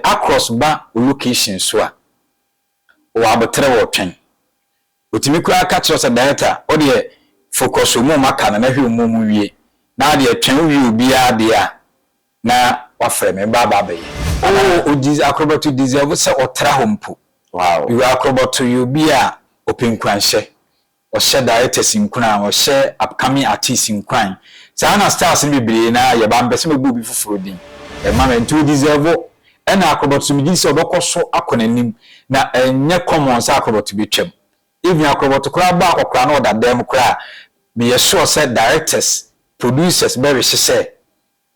Across ba wo location so a, ɔwɔ aboterɛ wɔ ɔtwɛn. Ɔtumi koraa ka kyerɛ wo sɛ director wo deɛ focus ɔmu a ɔmu aka no na hwɛ ɔmu a ɔmu wie na adeɛ twɛn wo wie obiara deɛ a na wafrɛ me meba aba abɛyɛ. Oh odi Akorobɔto deserve sɛ ɔtra hɔ mpo. Wow. Because Akorobɔto yɛ obi a ɔpɛ nkuranhyɛ. Ɔhyɛ directors nkuran, ɔhyɛ upcoming artists nkuran. Saa na stars no bebree no ara yɛ but mepɛ sɛ mebɔ obi foforɔ din. Ɛmma me nti o deserve ɛna Akorobɔto so megye di sɛ ɔbɛkɔ so akɔ n'anim na ɛnyɛ common sɛ Akorobɔto bɛtwam. Even Akorobɔto koraa bɔ akɔkora na ɔda dan mu koraa a, meyɛ sure sɛ directors, producers bɛwehye sɛ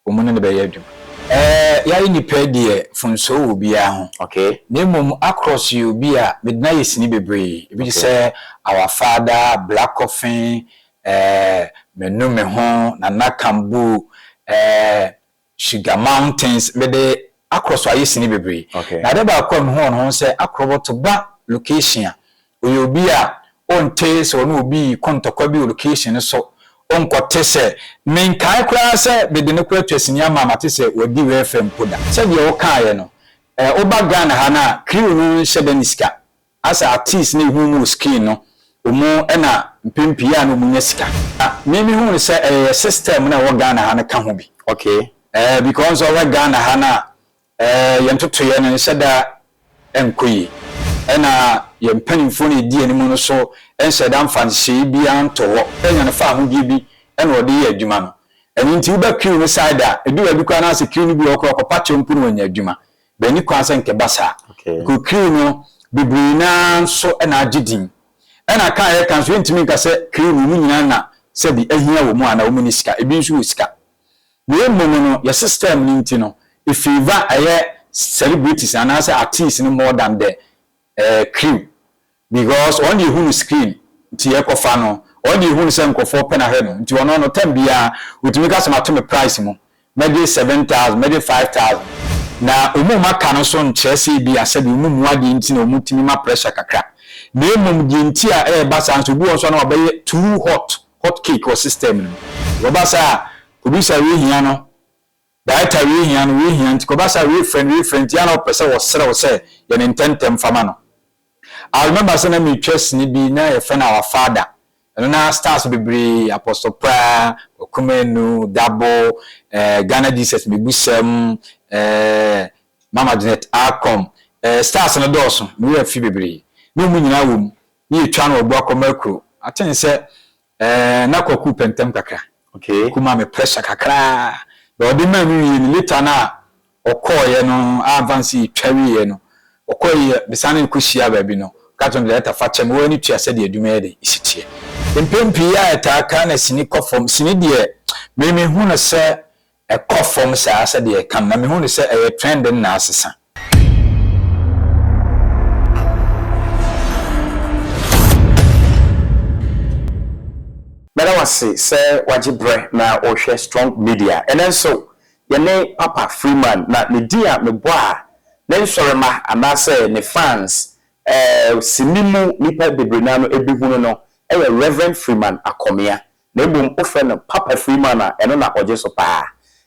wɔn ne no bɛyɛ adwuma. Ɛɛ yɛayɛ nnipa yi deɛ mfomsoɔ wɔ obiara ho. Okay. Na mmom Across yɛ obi a mede no ayɛ sini bebree. Ebi te sɛ Our Father, Black Coffin, ɛɛ Manu Me Ho, Nana Kambu, ɛɛ Sugar Mountains. Mede Across ayɛ sini bebree. Okay. Na ade baako a mehu wɔ ne ho ne sɛ Across ba location a, Ɔyɛ obi a ɔnte sɛ ɔne obi rekɔ ntɔkwa bi wɔ location no so, ɔnkɔte sɛ, menkae koraa sɛ mede no koraa atwa sini ama mate sɛ wadi welfare mpo da. Sɛdeɛ wokaeɛ no, woba Ghana ha no a, crew no nhyɛ da nni sika. Asɛ artiste no a yɛhu wɔn wɔ screen no, wɔn na mpɛn pii a na wɔnya sika. Na me mehu no sɛ ɛyɛ system no a ɛwɔ Ghana ha no ka ho bi. Okay. Because wohwɛ Ghana ha no a, Ɛɛ, yɛn ntotoeɛ no nhyɛ da nkɔ yie, ɛna yɛn mpanimfoɔ no a ɛdi anim no nso nhyɛ da mfa nhyehyɛeɛ biara nto hɔ. Anya no fawohodie bi na ɔde yɛ adwuma no. Ɛno nti woba queue no side a, ɛdu baabi koraa na asɛ queue no bi wɔ hɔ koraa ɔkɔpa kyɛw mpo na wanya adwuma. But ɛnni kwan sɛ nka ɛba saa. Because queue no bebree no ara nso na agye din. Ɛna ka a yɛka nso yɛntumi nka sɛ queue no wɔn nyinaa na sɛbi ahia wɔn anaa wɔn nni sika. Ebi nso wɔ sika. Na mmom no yɛ system no nti no e favour ɛyɛ celebrities anaasɛ artiste no more than the eh crew because ɔno deɛ yɛhu no screen nti yɛkɔfa no, ɔno deɛ yɛhu no sɛ nkurɔfoɔ pɛ no ahwɛ no nti ɔno no time biara ɔtumi ka sɛ mato me price mu mɛgye 7000 mɛgye 5000 na wɔn a wɔaka no nso nkyerɛ sɛ ebia sɛdeɛ wɔn mmu adeɛ nti na wɔtumi ma pressure kakra na mmom deɛ nti a ɛreba saa nso obi wɔ hɔ nso a na wabɛyɛ too hot hot cake wɔ system no mu. Kɔba saa a, producer wei hia no, director wei hia no, wei hia nti kɔba saa wei frɛ no, wei frɛ no nti ana ɔpɛ sɛ wɔsrɛ wo sɛ yɛ no ntɛmntɛm fa ma no. I remember sɛ na meretwa sini bi na yɛfrɛ no Our Father. Ɛno na stars bebree, Apostle Praa, Kwaku Manu, Dabo, eh, Ghana Jesus Mebusɛm, eh, Mama Janet Akon, eh, stars no dɔɔso, me werɛ afi bebree. Na wɔn nyinaa wɔ mu. Ne yɛtwa no ɔboa kɔ Mercury. Aten sɛ eh, na Kwaku pɛ ntɛm kakra. Okay. Kwaku maa me pressure kakra. But ɔde maa me wie no, later no a ɔkɔɔeɛ no, a mfa no sɛ yɛtwa wieɛ no, ɔkɔeɛ, mesan ne no kɔhyiaa baabi no, ɔka kyerɛɛ me director fa kyɛ me, wo ani tua sɛdeɛ adwuma yɛ dɛn, ɛsi teɛ. Mpɛn pii a ɛtaa ka na sini kɔ fam. Sini deɛ, me mehu no sɛ ɛkɔ fam saa sɛdeɛ ɛka no, na mehu no sɛ ɛyɛ trend no na asesa. Mɛda wo ase sɛ wagye berɛ na wohwɛ Strong Media. Ɛnnɛ nso, yɛne Papa Freeman, na ne din a mebɔ a ne nsɔremma anaasɛ ne fans, sini mu nnipa bebree no ara no bɛhunu no yɛ Rev. Freeman Akomea. Na mmom wofrɛ no Papa Freeman a, ɛno na ɔgye so paa.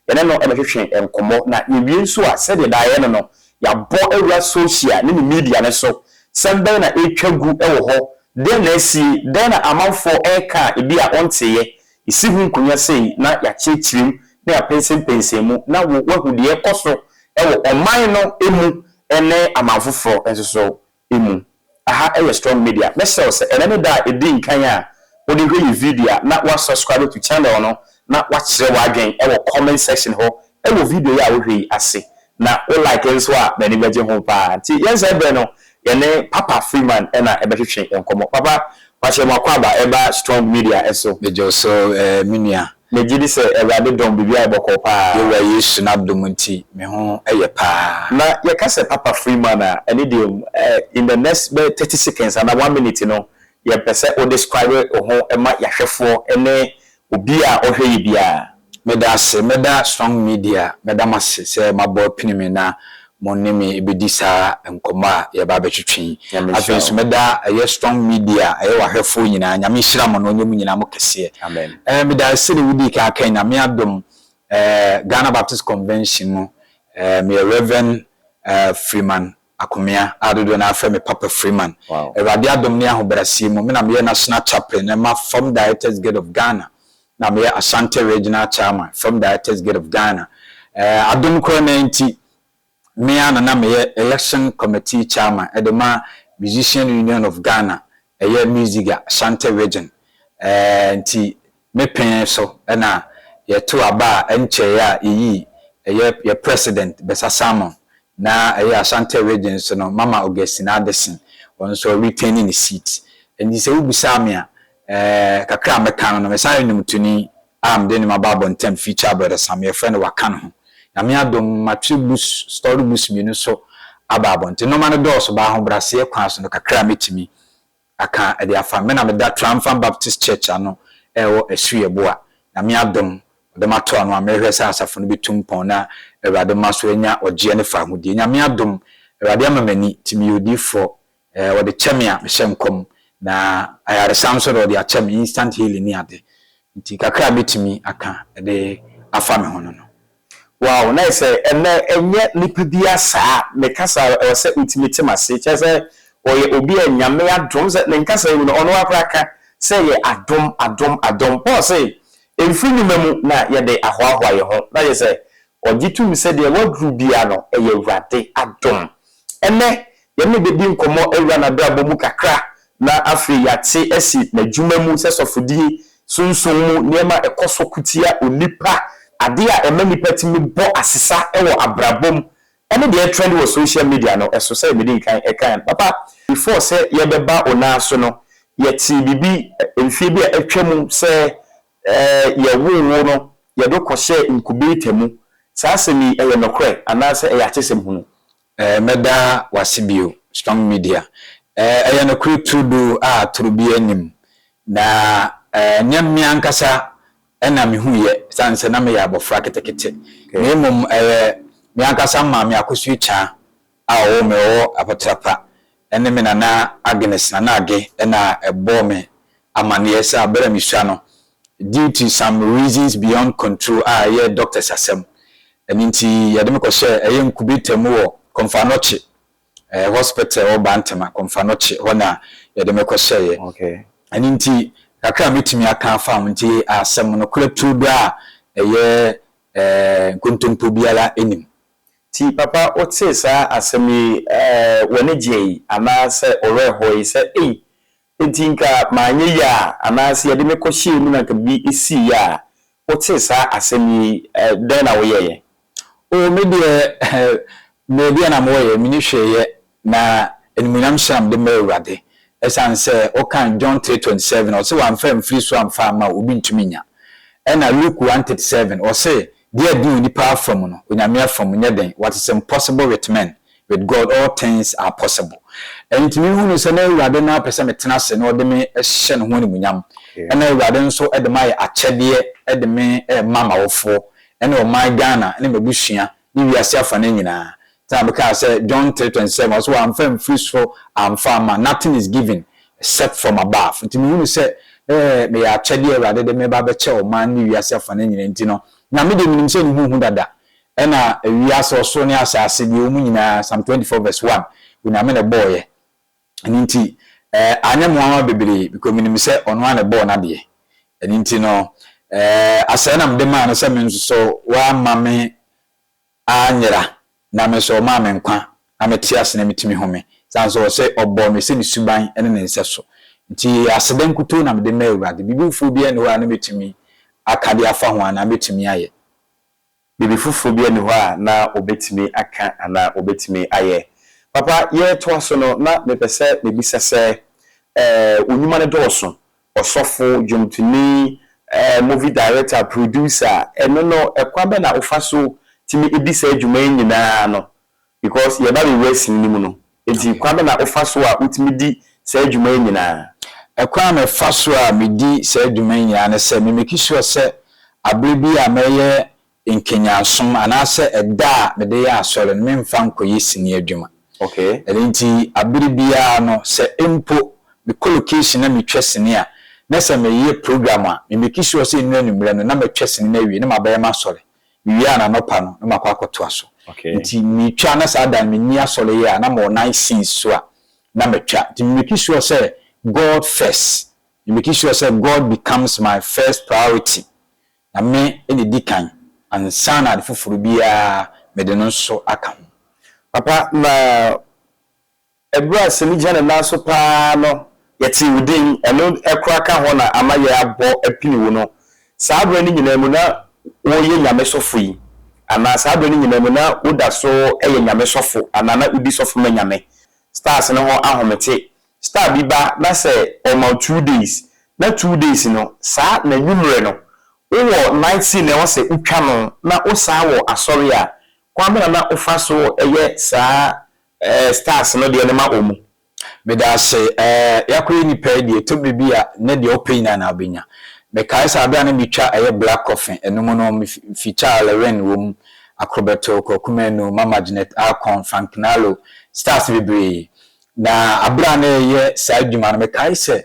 Yɛne no bɛtwetwe nkɔmmɔ, na yɛwie nso a, sɛdeɛ daa yɛyɛ no no, yɛabɔ awura social ne ne media no so. Sɛm bɛn na ɛretwa gu wɔ hɔ? Dɛn na asie? Dɛn na amanfoɔ reka a ebia wonteeɛ? Yɛsi ho nkonnwa sei na yɛakyerɛkyerɛ mu na yɛapɛnsɛmpɛnsɛn mu na wo woahu deɛ ɛrekɔ so wɔ ɔman no mu ne aman foforɔ nso so mu. Aha yɛ Strong Media. Mɛsrɛ wo sɛ ɛnɛ ne da a ɛdi nkan a wode hwɛ yɛ video a na wa subscribe to channel no na wakyerɛ w'adwen wɔ comment section hɔ wɔ video yi a wohwɛ yi ase. Na wo like nso a m'ani bɛgye ho paa. Nti yɛnsɛe berɛ no yɛne Papa Freeman na ɛbɛtwetwe nkɔmmɔ. Papa, wakyɛ mo akwaaba ɛba Strong Media so. Megye wo so eh, me nua. Megye di sɛ Awurade dɔm biribiara yɛ bɔkɔɔ paa. Yɛn Wura Yesu n'adom nti me ho yɛ paa. Na yɛka sɛ Papa Freeman a, ɛne deɛ eh, in the next bɛyɛ thirty seconds anaa one minute no, yɛpɛ sɛ wo describe wo ho ma yɛahwɛfoɔ ne obi a ɔhwɛ yɛ biara. Meda ase, mɛda Strong Media, mɛda mo ase sɛ moabɔ apini me na mo ne me bɛdi saa nkɔmmɔ a yɛreba abɛtwetwe yi. Nyame Afei nhyira nso wo. mɛda ɛyɛ Strong Media, ɛyɛ w'ahwɛfoɔ nyinaa, Nyame nhyira mo na ɔnyɛ mo nyinaa mo kɛseɛ. Amen. Ɛɛ meda ase sɛdeɛ wodii kan kae, Nyame adom, ɛɛ Ghana Baptist Convention mu, ɛɛ meyɛ Rev. Freeman Akomea a dodoɔ no ara frɛ me Papa Freeman. Awurade adom ne ahobrɛaseɛ mu, me na meyɛ National Chaplain ma Film Directors Guild of Ghana, na meyɛ Ashanti Regional Chairman, Film Directors Guild of Ghana. Adom korɔ no ara nti, me ara na na meyɛ Election Committee Chairman de ma Musician Union of Ghana, ɛyɛ MUSIGA, Ashanti Region. Nti me pɛn so na yɛtoo aba a ɛnkyɛeɛ a yɛyii ɛyɛ yɛ President Bessa Salmon na ɛyɛ Ashanti Region so no Mama Augustine Addison, ɔno nso ɔretaini ne seat. Nti sɛ wobisaa me a, kakra a mɛka no no, mesan yɛ nnwomtoni a mede nnwom aba abɔnten feature Brother Sam, yɛfrɛ no Waka Ne Ho. Nyame adom, matwerɛ books, story books mmienu nso aba abɔnten. Nnoɔma no dɔɔso, but ahobrɛaseɛ kwan so no, kakra a mɛtumi aka de afa. Me na meda Triumphant Baptist Church ano ɛwɔ Asuiɛboa. Nyame adom, ɔde me ato ano a merehwɛ sɛ asafo no bɛtu mpɔn na Awurade mma so anya ɔgyeɛ ne fahodie. Nyame adom, Awurade ama m'ani, nti meyɛ odiyifoɔ. Wɔde kyɛ me a, mehyɛ nkɔm. Na ayaresa nso de wɔde akyɛ me, instant healing ne ade. Nti kakra a mɛtumi aka de afa me ho no. Wow, na sɛ ɛnɛ ɛnyɛ nipa bi saa meka saa, ɛwɔ sɛ wotumi te m'ase kyerɛ sɛ ɔyɛ obi a Nyame adom sɛ ne nkasa yi mu no, ɔno akora ka sɛ yɛ adom, adom, adom. Paul sɛ ɛmfiri nnwuma mu na yɛde ahoahoa yɛn ho, na yɛ sɛ ɔgye tom sɛ deɛ waduru bia no ɛyɛ Awurade adom. Ɛnɛ yɛne bɛdi nkɔmmɔ awura n'abrabɔ mu kakra, na afei yɛate asi n'adwuma mu sɛ sɔfodie, sunsun mu nneɛma ɛkɔ so kutia onipa, adeɛ a ɛma nipa tumi bɔ asesa ɛwɔ abrabɔ mu, ɛne deɛ trend wɔ social media no ɛso. Sɛ mede nkan ɛkan, papa, before sɛ yɛbɛba wo nan so no, yɛte biribi mfie bi a atwa mu sɛ yɛwoo wo no, yɛde kɔhyɛ incubator mu. Saa asɛm yi, ɛyɛ nokorɛ anaasɛ ɛyɛ atesɛm hunu? Mɛda wase bio, Strong Media. Ɛyɛ nokorɛ turodoo a toro bi anim, na nyɛ me ankasa ɛna mehuyɛ, sane sɛ na meyɛ abɔfra ketekete, na mmom ɛyɛ me ankasa maame Akosua Kyaa a ɔwɔ me ɔwɔ Apatrapa ɛne me nana Agnes, Nana Age, ɛna ɛbɔɔ me amanneɛ sɛ abere a mesua no, due to some reasons beyond control a ɛyɛ doctors asɛm, ɛno nti yɛde me kɔhyɛ ɛyɛ incubator mu wɔ Komfo Anokye Hospital wɔ Bantama. Komfo Anokye hɔ na yɛde me kɔhyɛeɛ. Ɛno nti kakra a mɛtumi aka afa ho, nti asɛm no korɛ turodoo a ɛyɛ nkontompo biara anim. Ti papa, wotee saa asɛm yi, w'ani gye yi anaasɛ ɔwerɛ hɔ yi sɛ ei, nti nka maanyɛ yi a, anaasɛ yɛde me kɔhyɛɛ mu na nka biribi esii yi a, wotee saa asɛm yi, dɛn na woyɛeɛ? O, me deɛ, me deɛ na mewɔyɛ, menni hwee yɛ, na animuonyam hyɛ na mede ma Awurade. Ɛsiane sɛ wokan John 3:27, ɔse wamfa mfiri so amfa ama obi ntumi nya. Ɛna Luke 1:37, ɔse deɛ ɛden onipa afa mu no, Onyame afa mu nyɛ den. What is impossible with men, with God all things are possible. Ɛno nti mehunu sɛ na Awurade no apɛ sɛ metena ase na ɔde me hyɛ ne ho animuonyam. Ɛna Awurade nso de me ayɛ akyɛdeɛ de me ma m'awofoɔ ɛne ɔman Ghana ne m'abusua ne wiase afa no nyinaa. Nti na mekaa sɛ John 3:27, ɔsɛ wamfa mfiri soro amfa ama, nothing is given except from above. Nti mehunu sɛ meyɛ akyɛdeɛ Awurade de me ba bɛkyɛ ɔman ne wiase afa no nyinaa. Nti no, Nyame deɛ, menim sɛ ne ho hu dada, ɛna wiase, ɔsoro ne asase deɛ ɛwɔ mu nyinaa, Psalm 24 verse 1, Onyame na ɛbɔɔyɛ. Ɛno nti anyɛ mo nwanwa bebree because menim sɛ ɔno ara na ɛbɔɔ n'adeɛ. Ɛno nti no asɛe na mede maa no sɛ me nso so wamma me anyera, na me nso ɔmaa me nkwa na mete ase na metumi home, sane sɛ ɔsɛ ɔbɔɔ me sɛ ne suban ne ne nsɛ so. Nti aseda nkutoo na mede ma Awurade. Biribi foforɔ biara nni hɔ a na mɛtumi aka de afa ho anaa mɛtumi ayɛ. Biribi foforɔ bi ani hɔ a na obɛtumi aka anaa obɛtumi ayɛ. Papa, yɛtoa so no, na mepɛ sɛ mebisa sɛ wo nnwuma no dɔɔso, ɔsɔfo, dwomtoni, movie director, producer. Ɛno no, ɛkwan bɛ na wofa so tumi di saa adwuma yi nyinaa no? Because yɛba bɛwura sini no mu no, nti kwan bɛ na wofa so a wotumi di saa adwuma yi nyinaa? Ɛkwan a mefa so a medi saa adwuma yi nyinaa ne sɛ me make sure sɛ abere bi a mɛyɛ nkenyansom anaasɛ ɛda a mede yɛ asɔre no, memfa nkɔyɛ sini adwuma. Ɛno nti abere biara no, sɛ mpo mekɔ location na metwa sini a, na sɛ meyɛ program a, me make sure sɛ nnura anwummerɛ no na matwa sini no awie na mabɛyɛ m'asɔre. Mewie a, n'anɔpa no na makɔ akɔtoa so. Nti metwa na saa da no menni asɔre yɛ a, na mewɔ night scenes so a, na matwa. Nti me make sure sɛ God first. Me make sure sɛ God becomes my first priority. Na me na ɛdi kan ansa na ade foforo biara mede no nso aka ho. Papa, na Ɛberɛ a Sini gyina ne nan so pa ara no, yɛtee wo din, ɛno koraa ka ho na ama yɛabɔ apini wo no. Saa berɛ no nyinaa mu na woyɛ Nyame sɔfo yi? Anaa saa berɛ no nyinaa mu na woda so yɛ Nyame sɔfo anaa na wodi sɔfo ma Nyame? Stars no ho ahomete. Star bi ba na sɛ ɔma wo 2 days, na 2 days no, saa n'anwummerɛ no, wowɔ night scene na ɛwɔ sɛ wotwa no na wosan wɔ asɔre a, kwan bɛn na na wofa so yɛ saa stars no deɛ no ma wɔn? Meda ase. Yɛakɔyɛ nnipa yi deɛ, ɛtɔ berɛ bi a, nyɛ deɛ wopɛ nyinaa na wobɛnya. Mekae sɛ aberɛ a na metwa ɛyɛ Black Coffee, ɛno mu no, me feature Lorraine wɔ mu, Akrobɛto, Kwaku Manu, Mama Janet Akon, Frank Nalo, stars bebree. Na aberɛ a na yɛyɛ saa adwuma no, mekae sɛ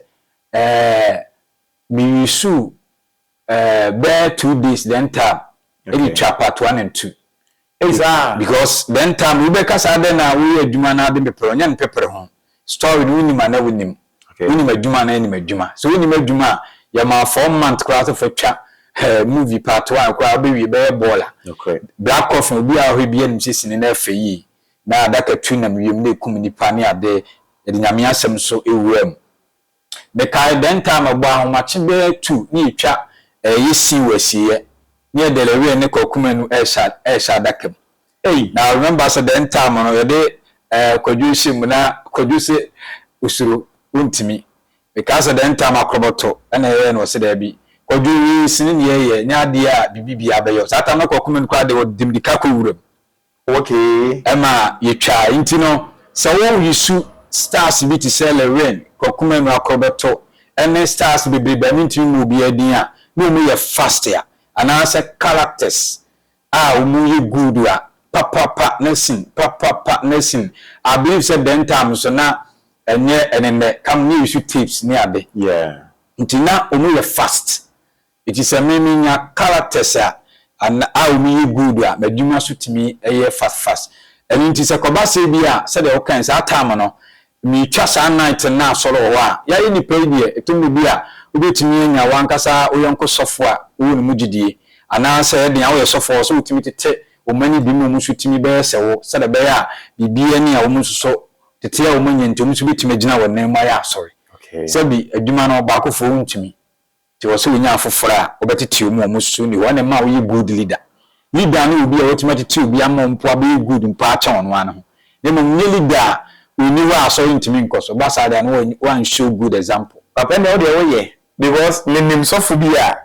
me use bɛyɛ 2 days then time ɛde twa part one and two. Saa. Because then time wobɛka saa dɛn na woyɛ adwuma no ade pepere, ɔnyɛ no pepere ho. Story no wonim ana wonim. Wonim adwuma na anim adwuma. So wonim adwuma a, yɛma 4 months koraa sɛ fa twa movie part one koraa, wobɛwie bɛyɛ bɔɔla. Black Coffee, obi a ɔhwɛ bi anim sɛ sini no ɛfɛ yie. Na adaka tu nam wiem na ekum nipa ne ade, yɛde Nyame asɛm nso ewura mu. Mekae then time ɛbɔ ahomakye bɛyɛ 2 ne yɛtwa ɛyɛ scene wɔ asieɛ ne yɛde Lewin ne Kwaku Manu ɛrehyɛ adaka mu. Ei. Na I remember sɛ then time no yɛde Kwadwo hyɛ mu na Kwadwo sɛ osuro ontumi. Mekae sɛ then time Akorɔbɔto ɛna ɛyɛɛ no, ɔsɛ daabi. Kwadwo, wei sini ne yɛyɛ nyɛ adeɛ a biribi biara bɛyɛ. Saa time no Kwaku Manu koraa de ɔde mmirika kɔ wuram. Ɛma yɛtwaa. Nti no sɛ wo use stars bi te sɛ Lewin, Kwaku Manu, Akorɔbɔto ɛne stars bebrebe a mentumi mmɔ obiara din a, na wɔn yɛ fast a, anaasɛ characters a wɔn yɛ good a, papapa nursing, papapa nursing. I believe sɛ then time nso na ɛnyɛ ɛnenɛ kam ne use tapes ne ade. Nti na wɔn yɛ fast. Nti sɛ me menya characters a ana a wɔn yɛ good a, m'adwuma so tumi yɛ fast fast. Ɛno nti sɛ kɔba sɛ bi a, sɛdeɛ wɔka saa time no, metwa saa night na asɔre wɔ hɔ a, yɛayɛ nipa yi deɛ, ɛtɔ mmerɛ bi a wobɛtumi anya wankasa wo yɔnko sɔfo a wowɔ ne mu gyidie, anaasɛ ɛdeɛ a woyɛ sɔfo a, sɛ wotumi tete wɔn ani bi ma wɔn nso tumi bɛyɛ sɛ wo, sɛdeɛ ɛbɛyɛ a biribiara ni a wɔn nso so tete a wɔn anya nti wɔn nso bɛtumi agyina wɔn nan mu ayɛ asɔre. Sɛbi adwuma no baakofoɔ wontumi, nti wɔ sɛ wonya afoforɔ a wɔbɛtete wɔn a wɔn nso ni hɔ, ɛna ɛma woyɛ good leader. Leader ne obi a wɔtumi atete obi ama wɔn mpo abɛyɛ good mpo akyɛn ɔno ara ne ho, na mmom nyɛ leader a ɔnni hɔ a asɔre ntumi nkɔ so ba saa deɛ no, wan show good example. Papa, nea wo deɛ woyɛ, because menim sɔfo bi a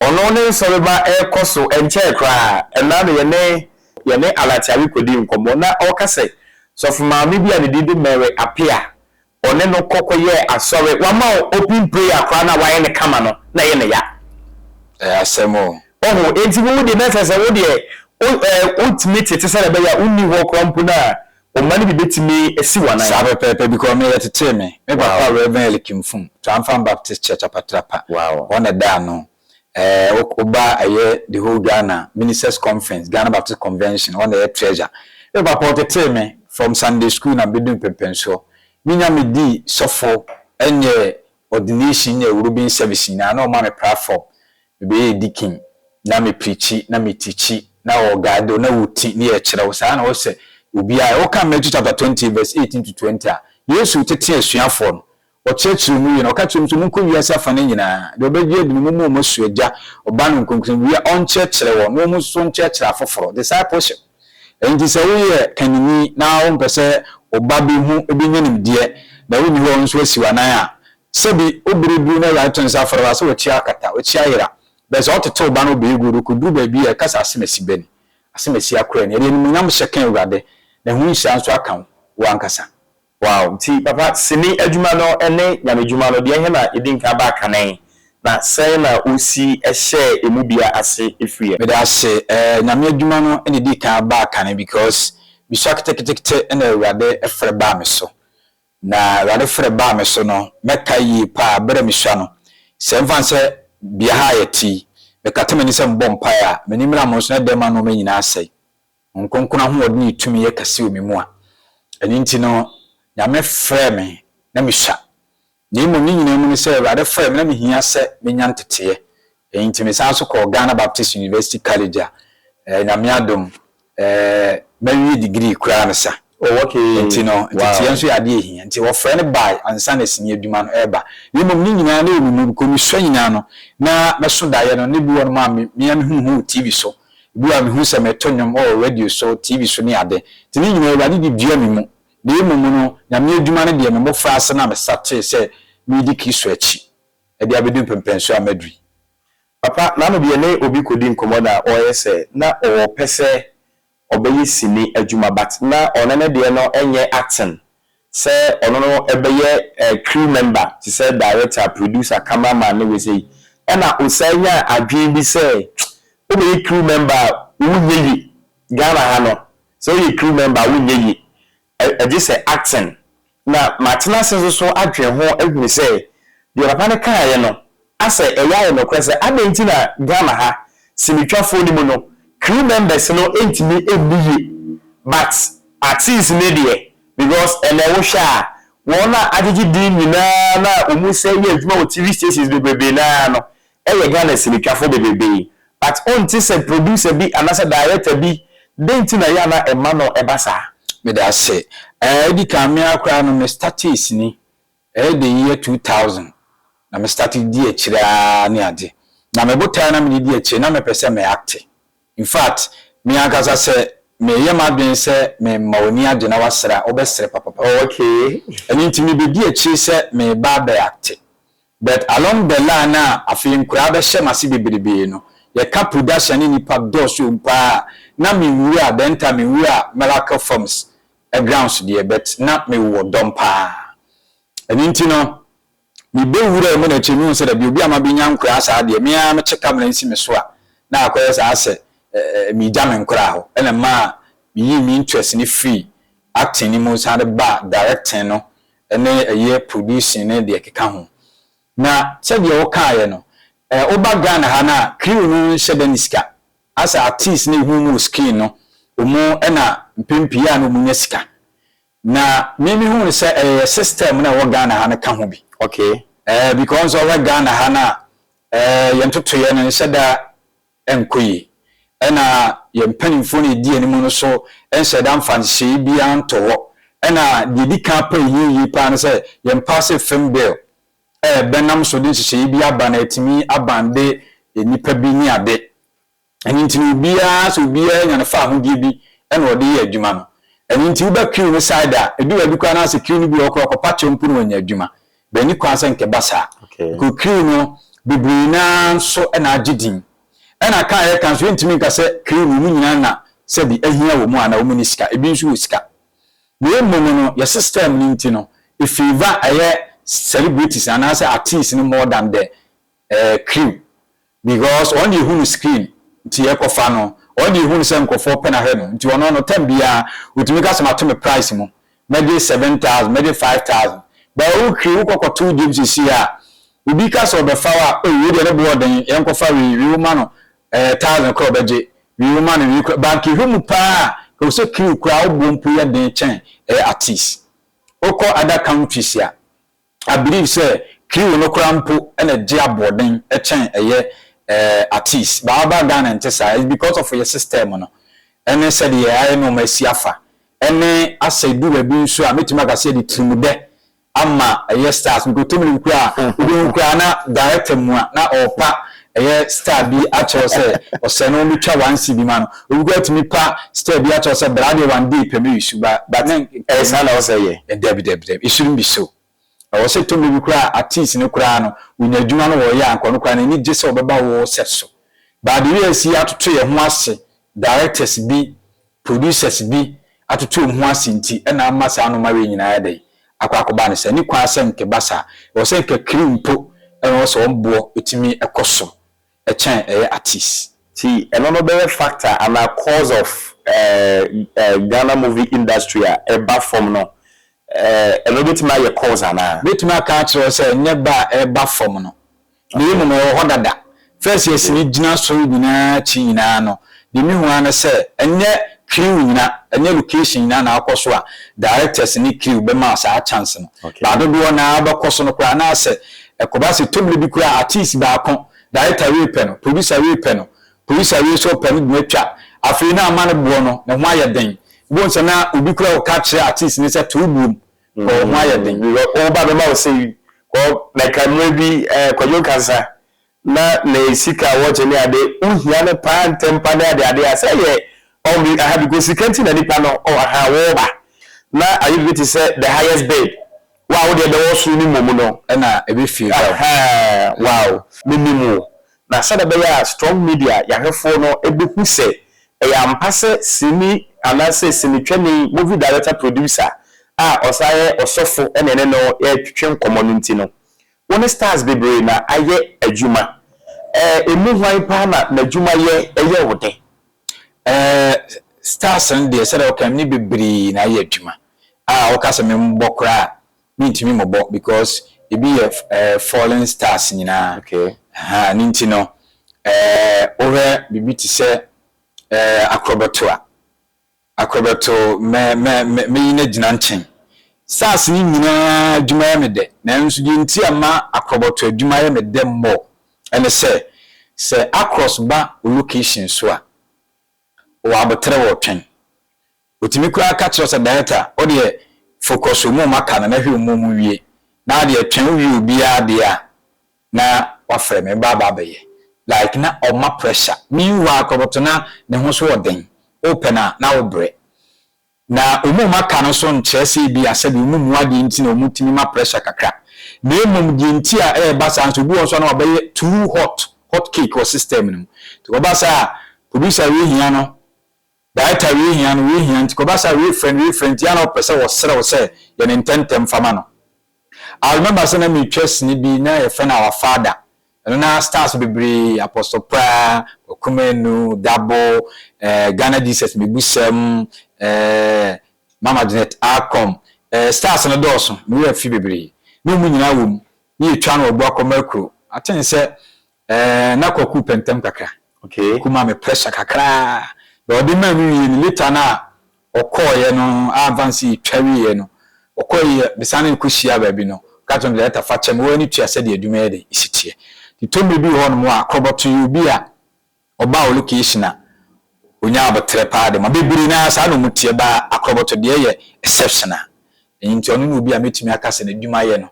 ɔno ne nsɔreba ɛrekɔ so nkyɛn koraa. Ɛnna no yɛne Alatiare kɔdi nkɔmmɔ na ɔka sɛ sɔfo maame bi a ne din de Mary Apia, ɔne no kɔkɔyɛɛ asɔre, wama wo open prayer koraa na wayɛ ne kama no na ɛyɛ ne ya. Ɛyɛ asɛm o. Ɔho enti wo deɛ na kyerɛ sɛ wo deɛ wo wotumi tete sɛ ɛbɛyɛ a wonni hɔ koraa mpo no a, ɔma no bi bɛtumi asi w'anan. Saa pɛpɛɛpɛ, because me yɛtetee me papa Reverend Elikim Fum, Triumphant Baptist Church, Apatrapa. Hɔ na ɛda ano. Woba ɛyɛ the whole Ghana Ministers Conference, Ghana Baptist Convention, hɔ na ɛyɛ treasure. Me papa ɔtetee me from Sunday school na bɛdu mpɛmpɛnsoɔ. Menya me di sɔfo, ɛnyɛ ordination, nyɛ robing service nyinaa, na ɔma me platform mebɛyɛ deacon na me preachi na me teachi na ɔguide na wɔti ne yɛkyerɛw saa na wɔsɛ obiara. Wɔka Matthew chapter 20 verse 18 to 20 a, Yesu tete asuafoɔ no, ɔkyerɛkyerɛ mu yie na ɔka kyerɛ mu sɛ monkɔ wiase afa no nyinaa, deɛ ɔbɛgye adi no, mommu wɔn asu Agya, Ɔba no Nkronkron wie a, ɔnkyerɛkyerɛ wɔn na wɔn nso nkyerɛkyerɛ afoforɔ, discipleship. Ɛnti sɛ woyɛ kanini na wompɛ sɛ ɔba bi ho bɛnya nimdeɛ na wonni hɔ nso asi w'anan a, sɛbi wobere duru na Awurade to nsa frɛ wo a, sɛ wakyi akata, wakyi ayera. Bɛ sɛ ɔtete wo ba no wobɛyɛ good, ɔkɔduru baabi a ɛka sɛ asɛm asi bɛni, asɛm asi akora ni. Ɛde animuonyam hyɛ ka Awurade na ɛho nhyira nso aka wo ankasa. Wow, nti papa, sini adwuma no ne Nyame dwuma no deɛ, ɛhe na ɛdi nka ba kane, na sɛn na wosi hyɛɛ emu bia ase ɛfiriɛ? Mede ase. Nyame adwuma no na ɛdi kan baa kane, because mesua ketekete na Awurade frɛ baa me so. Na Awurade frɛ baa me so no, mɛka yie paa, berɛ a mesua no, sɛ mfa sɛ bea ha a yɛte yi, mekata m'ani sɛ mbɔ mpaeɛ a, m'ani mmra mo so na dɛm ma nneɛma nyinaa asɛe. Honhom Kronkron ahoɔden ne tumi yɛ kɛse wɔ me mu a, ɛno nti no, Nyame frɛɛ me na mesua. Na mmom ne nyinaa mu ne sɛ Awurade frɛɛ me na mehia sɛ menya nteteɛ. Ɛno nti mesan nso kɔɔ Ghana Baptist University College a, Nyame adom, mawie degree koraa no sa. Oh, okay. Nti no, nteteɛ nso yɛ adeɛ a ɛhia. Nti wɔfrɛ no bae ansa na sini adwuma no reba. Na mmom ne nyinaa na ɛwɔ me mu, because mesua nyinaa no, na mɛso daeɛ no, na ebi wɔ nom a me ara mehu me ho wɔ TV so. Ebi wɔ hɔ a mehu sɛ meto nnwom wɔ radio so, TV so ne ade. Nti ne nyinaa Awurade de dua me mu. Na mmom no, Nyame adwuma no deɛ, me mmofraase na mesatee sɛ meredi Kristo akyi de abedu mpɛnpɛnsoɔ a maduru yi. Papa, n'ano deɛ ne obi kɔdi nkɔmmɔ na ɔyɛ sɛ na ɔwɔ pɛ sɛ ɔbɛyɛ sini adwuma but na ɔno ne deɛ no nyɛ acting sɛ ɔno no bɛyɛ crew member te sɛ director, producer, camera man ne wei sei. Ɛna ɔsan nyaa adwene bi sɛ wobɛyɛ crew member a wonyɛ yie Ghana ha no sɛ woyɛ crew member a wonyɛ yie Ɛgye sɛ acting. Na matena ase nso so adwene ho ahunu sɛ deɛ papa no kaeɛ no asɛ ɛyɛ ayɛ nokorɛ sɛ adɛn nti na Ghana ha sinitwafoɔ no mu no crew members no ntumi nni yie but artiste no deɛ because ɛnɛ wohwɛ a wɔn a agyegye din nyinaa no a wɔn sɛ yɛ adwuma wɔ TV stations bebrebe no ara no yɛ Ghana sinitwafo bebrebe yi but wonte sɛ producer bi anasɛ director bi dɛn nti na ɛyɛ a na ɛma no ɛba saa? Meda ase. Ɛɛ edi kan me ara koraa no me startee sini ɛyɛ the year 2000 na me starte di akyire ara ne ade. Na me botaeɛ na mede di akyire na mepɛ sɛ me acte. In fact me ankasa sɛ meyɛ m'adwene sɛ mema w'ani agye na woasere a wobɛsere papapapa. Oh okay. Ɛno nti mebɛdi akyire sɛ mereba abɛ acte. But along the line a afei nkoraa bɛhyɛ m'ase bebrebee no, yɛka production ne nnipa dɔɔso wɔ mu paa a, na me nwura, then time me nwura Miracle Films grounds deɛ but na me wɔ dɔm paa. Ɛno nti no, me bɛ wuraa mu na akyire me hu sɛ dabi obi a mabɛnya nkoraa saa deɛ, me ara me kye camera nsi me so a, na akɔyɛ saa sɛ me gya me nkoraa hɔ. Ɛna ɛmaa me yii me interest no firii acting no mu san de baa directing no ne ɛyɛ producing ne deɛ ɛkeka ho. Na sɛdeɛ wo kaeɛ no, eh, wo ba Ghana ha no a, crew no nhyɛ da nni sika. Asɛ artiste no ɛhu wɔn wɔ screen no, wɔn na mpɛn pii a na wɔn nya sika. Na me me hu no sɛ ɛyɛ yɛ system no a ɛwɔ Ghana ha no ka ho bi. Okay. Eh, because ɔhwɛ Ghana ha no a, eh, yɛn ntotoeɛ no nhyɛ da nkɔ yie. Ɛna yɛn mpanimfoɔ no a ɛdi anim no nso nhyɛ da mfa nhyehyɛeɛ biara nto hɔ. Ɛna deɛ ɛdi kan pa a ɛhia yie pa ara ne sɛ yɛn paase film bill a ɛbɛnam so de nhyehyɛeɛ bi aba na atumi abande nnipa bi ne ade. Ɛno nti no obiara sɛ obiara nya ne fawohodie bi na ɔde yɛ adwuma no. Ɛno nti woba queue no side a, ɛdu baabi koraa na asɛ queue no bi wɔ hɔ koraa ɔkɔpa kyɛw mpo na wanya adwuma. But ɛnni kwan sɛ nka ɛba saa. Because crew no bebree no ara nso na agye din. Ɛna ka a yɛka nso yɛntumi nka sɛ crew no wɔn nyinaa na sɛbi ahia wɔn anaa wɔn nni sika. Ebi nso wɔ sika. Na mmom no yɛ system no nti no, e favour ɛyɛ celebrities anaasɛ artists no more than the eh crew because ɔno deɛ ehu no screen nti yɛkɔ fa no ɔno deɛ ehu no sɛ nkorɔfoɔ pɛ no ahwɛ no nti ɔno no time biara otumi ka sɛ mato me price mu mɛgye 7000 mɛgye 5000 but wo crew wokɔ kɔto wo deɛ mu sesie a obi ka sɛ ɔbɛfa wo a oh wei deɛ ne boɔ ɔden yɛnkɔ fa wei wei woma no eh thousand koraa ɔbɛgye wei woma no wei koraa but nka ehwɛ mu paa a ɛwɔ sɛ crew koraa wo boɔ mpo yɛ den kyɛn ɛyɛ artist wokɔ other countries a I believe sɛ crew no koraa mpo na ɛgye aboɔden kyɛn ɛyɛ eh artiste but woba Ghana ɛnte saa it's because of yɛ system no ɛne sɛdeɛ yɛayɛ nnoɔma asi afa ɛne asɛ ɛduru baabi nso a mɛtumi aka sɛ yɛde tirimudɛ ama ɛyɛ stars because tɔmini bi koraa wobɛhu koraa na director mua na ɔrepa ɛyɛ star bi akyerɛw sɛ ɔsɛ no wɔbɛtwa one cedi ma no obi koraa tumi pa star bi akyerɛw sɛ bra deɛ one day pɛ mɛyi su ba but ne Ɛyɛ saa na ɔsɛ yɛ. Dabi dabi dabi it shouldn't be so ɛwɔ sɛ tɔ mmerɛ bi koraa artiste no koraa no ɔnya adwuma no ɔyɛ a nka ɔno koraa n'ani gye sɛ ɔbɛba wo set so but the way asi atoto yɛn ho ase directors bi producers bi atoto wɔn ho ase nti na ama saa nnoɔma wei nyinaa ayɛ dɛn akɔ akɔba no saa. Ɛnni kwan sɛ nka ɛba saa. Ɛwɔ sɛ nka crew mpo na ɛwɔ sɛ wɔn boɔ tumi kɔ soro kyɛn ɛyɛ artiste. Nti ɛno no bɛyɛ factor anaa cause of Ghana movie industry a ɛba fam no, ɛno bɛtumi ayɛ cause anaa? Mɛtumi aka akyerɛ wo sɛ ɛnyɛ ba a ɛreba fam no, na mmom ɛwɔ hɔ dada. First yɛ sini gyina so nyinaa akyi nyinaa no, deɛ mehu ara ne sɛ ɛnyɛ. Crew nyina, ɛnyɛ location nyinaa na akɔ so a directors ne crew bɛma saa chance no. Ba dodoɔ naa bɛkɔ so no koraa, anaasɛ ɛkɔba sɛ tɔmmerɛ bi koraa, artist baako, director wei pɛ no, producer wei pɛ no, producer wei nso pɛ no de no atwa. Afei na ama no boɔ no ne ho ayɛ den. Wobɛhu sɛ na obi koraa ɔka kyerɛ artist no sɛ to wo buom kɔ, wo ho ayɛ den. Woba bɛma wo sei kɔ na ka mmerɛ bi Kwadwo Nkansah na ne sika a wɔgye ne ade wohia no paa ntɛm pa ne ade ade a sɛ yɛ ɔn aha, because sika nti na nipa no ɔ aha wɔba na ayɛ biribi te sɛ the highest bid wo a wodeɛ bɛwɔ soro no mmom no. Ɛna ɛbɛfie ba. Aha, wow, menim wo na sɛdeɛ ɛbɛyɛ a Strong Media yɛahwɛfoɔ no ɛbɛhu sɛ ɛyɛ ampa sɛ sini anaasɛ sinitwani, movie director, producer a ɔsan yɛ ɔsɔfo ɛna ɛne no yɛtwetwe nkɔmmɔ no. Nti no wo ne stars bebree na ayɛ adwuma. Ɛmu hwan paa na n'adwuma yɛ ɛyɛ wo dɛ? Stars no deɛ, sɛdeɛ wɔka ne bebree na ayɛ adwuma a wɔka sɛ membɔ koraa, mentumi mmɔbɔ because ebi yɛ fallen stars nyinaa. Ha ne nti no wohwɛ biribi te sɛ Akorɔbɛto a Akorɔbɛto mɛ mɛ mɛ mɛyi no gyina nkyɛn. Stars no nyinaa adwuma yɛ me dɛ, nanso deɛ nti a ma Akorɔbɛto adwuma yɛ me dɛ mmɔ ɛne sɛ Across ba wo location so a, wɔ abotire wɔ twɛn. Otumi koraa ka kyerɛ sɛ, "Director, wodeɛ focus mu ma ka no na hwɛ mu wie na adeɛ twɛn wowie obiara deɛ a na wafrɛ me ba aba abɛyɛ." Like na ɔma pressure. Meanwhile, Akorɔbɔto na ne ho so wɔ den, wopɛ na na wobrɛ na ɔmu ma ka no so nkyerɛ sɛ bi asɛbi ɔmu mu adeɛ nti na ɔmu tumi ma pressure kakra. Na mmom deɛ nti a ɛyɛ saa nso, obi wɔ nso a na wabɛyɛ too hot, hot cake wɔ system no mu. Nti kɔba saa, producer wei hia no, director wei hia no, wei hia. Nti kɔba saa, wei frɛ no, wei frɛ. Nti ana ɔpɛ sɛ wɔserɛ wo sɛ yɛ ne ntɛntɛm fama no. I remember sɛ na metwa sini bi na yɛfrɛ no Our Father. Ɛno na stars bebree, Apostle Pra, Okumenu, Dabo, Ghana Jesus Mebusɛm, Mama Janet Acom, stars no dɔɔso, mewura fi bebree ne mu nyinaa wɔ mu ne yɛtwa no ɔbu akɔma akuro aten sɛ na Kwaku pɛntɛm kakra. Kuma me pressure kakraa na ɔde maa mi wie no, later na ɔkɔɔyɛ no advance twa wieɛ no, ɔkɔɔyɛ mesane kɔ hyia baabi no, ka kyerɛ no, "Director, fa kyɛ me, wɔn ani tua sɛdeɛ adwuma yɛ de esi teɛ." Nti tɔmmere bi wɔ hɔnom a Akorɔbɔto yɛ obi a ɔbaa wɔ location a onya abɔtrɛ paa de ma bebree naa. Saa na ɔmo tie ba. Akorɔbɔto deɛ yɛ exceptional, nti ɔno ne obi a metumi aka sɛ n'adwuma yɛ no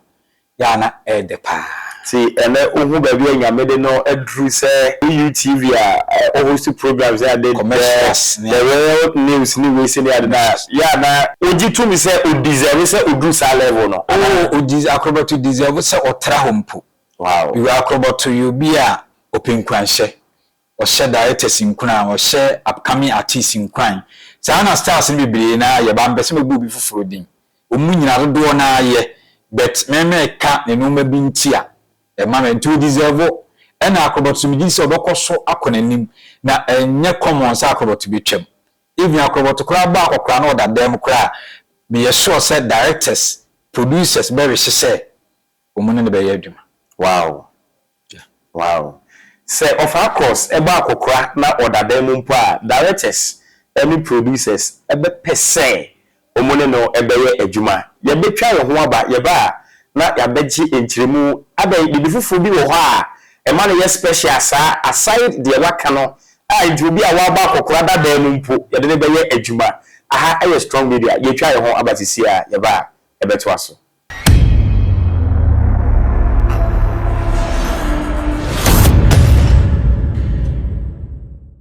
yɛ ana ɛyɛ dɛ paa. Nti ɛnɛ wohu baabi a Nyame de no aduru sɛ UTV a ɔhost programs ade, the real news ne wei ne ade na yɛ ana ogye tumi sɛ odeserve sɛ oduru saa level no? Oh, odi Akorɔbɔto deserve sɛ ɔtra hɔ mpo. Because Akorɔbɔto yɛ obi a ɔpɛ nkuranhyɛ, ɔhyɛ directors nkuran, ɔhyɛ upcoming artists nkuran. Saa na stars no bebree na yɛba mpɛ sɛ mɛbɔ obi foforɔ din. Ɔmu nyina dodoɔ naa yɛ, but mɛmɛ ka ne nneɛma bi nti a ɛma mɛ nti o deserve. Ɛna Akorɔbɔto mi gyi sɛ ɔbɛkɔ so akɔ n'anim na ɛnyɛ common sɛ Akorɔbɔto bi twɛm. Even Akorɔbɔto koraa ba akɔkora na ɔda dɛm koraa, meyɛ sure sɛ directors, producers bɛrehye sɛ wɔn ne no bɛyɛ adwuma. Wow, sɛ ɔfa Across ɛbɔ akɔkora na ɔda dan mu mpo a, directors ɛne producers ɛbɛpɛ sɛ wɔn ne no ɛbɛyɛ adwuma. Yɛbɛtwa yɛn ho aba, yɛba a na yɛabɛgye nkyerɛmu abɛn biribi foforɔ bi wɔ hɔ a ɛma no yɛ special saa, aside deɛ waka no a nti obi a waba akɔkora da dan mu mpo yɛde ne bɛyɛ adwuma. Aha ɛyɛ Strong Media. Yɛtwa yɛn ho aba sisi a yɛba a yɛbɛtoa so.